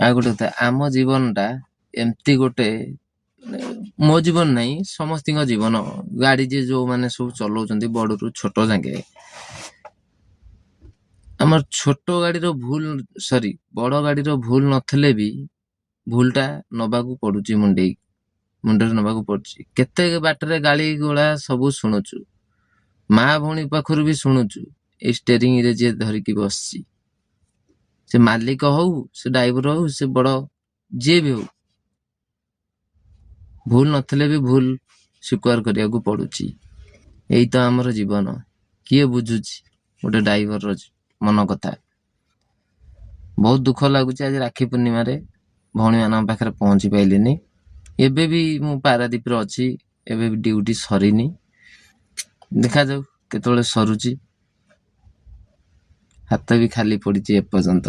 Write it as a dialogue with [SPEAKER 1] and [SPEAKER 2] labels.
[SPEAKER 1] ଆଉ ଗୋଟେ କଥା, ଆମ ଜୀବନଟା ଏମିତି ଗୋଟେ, ମୋ ଜୀବନ ନାହିଁ, ସମସ୍ତିଙ୍କ ଜୀବନ, ଗାଡ଼ି ଯିଏ ଯେଉଁମାନେ ସବୁ ଚଲାଉଛନ୍ତି ବଡ଼ରୁ ଛୋଟ ଯାକେ, ଆମର ଛୋଟ ଗାଡ଼ିର ଭୁଲ, ସରି, ବଡ଼ ଗାଡ଼ିର ଭୁଲ ନଥିଲେ ବି ଭୁଲଟା ନେବାକୁ ପଡ଼ୁଛି, ମୁଣ୍ଡେଇ ମୁଣ୍ଡରେ ନେବାକୁ ପଡ଼ୁଛି। କେତେ ବାଟରେ ଗାଳି ଗୋଳା ସବୁ ଶୁଣୁଛୁ, ମା ଭଉଣୀ ପାଖରୁ ବି ଶୁଣୁଛୁ। ଏଇ ଷ୍ଟେରିଂରେ ଯିଏ ଧରିକି ବସିଛି, ସେ ମାଲିକ ହଉ, ସେ ଡ୍ରାଇଭର ହଉ, ସେ ବଡ଼ ଯିଏ ବି ହଉ, ଭୁଲ ନଥିଲେ ବି ଭୁଲ ସ୍ୱୀକାର କରିବାକୁ ପଡ଼ୁଛି। ଏଇ ତ ଆମର ଜୀବନ। କିଏ ବୁଝୁଛି ଗୋଟେ ଡ୍ରାଇଭରର ମନ କଥା? ବହୁତ ଦୁଃଖ ଲାଗୁଛି, ଆଜି ରାକ୍ଷୀ ପୂର୍ଣ୍ଣିମାରେ ଭଉଣୀମାନଙ୍କ ପାଖରେ ପହଞ୍ଚି ପାଇଲିନି। ଏବେ ବି ମୁଁ ପାରାଦ୍ୱୀପରେ ଅଛି, ଏବେ ବି ଡ୍ୟୁଟି ସରିନି, ଦେଖାଯାଉ କେତେବେଳେ ସରୁଛି। ହାତ ବି ଖାଲି ପଡ଼ିଛି ଏପର୍ଯ୍ୟନ୍ତ।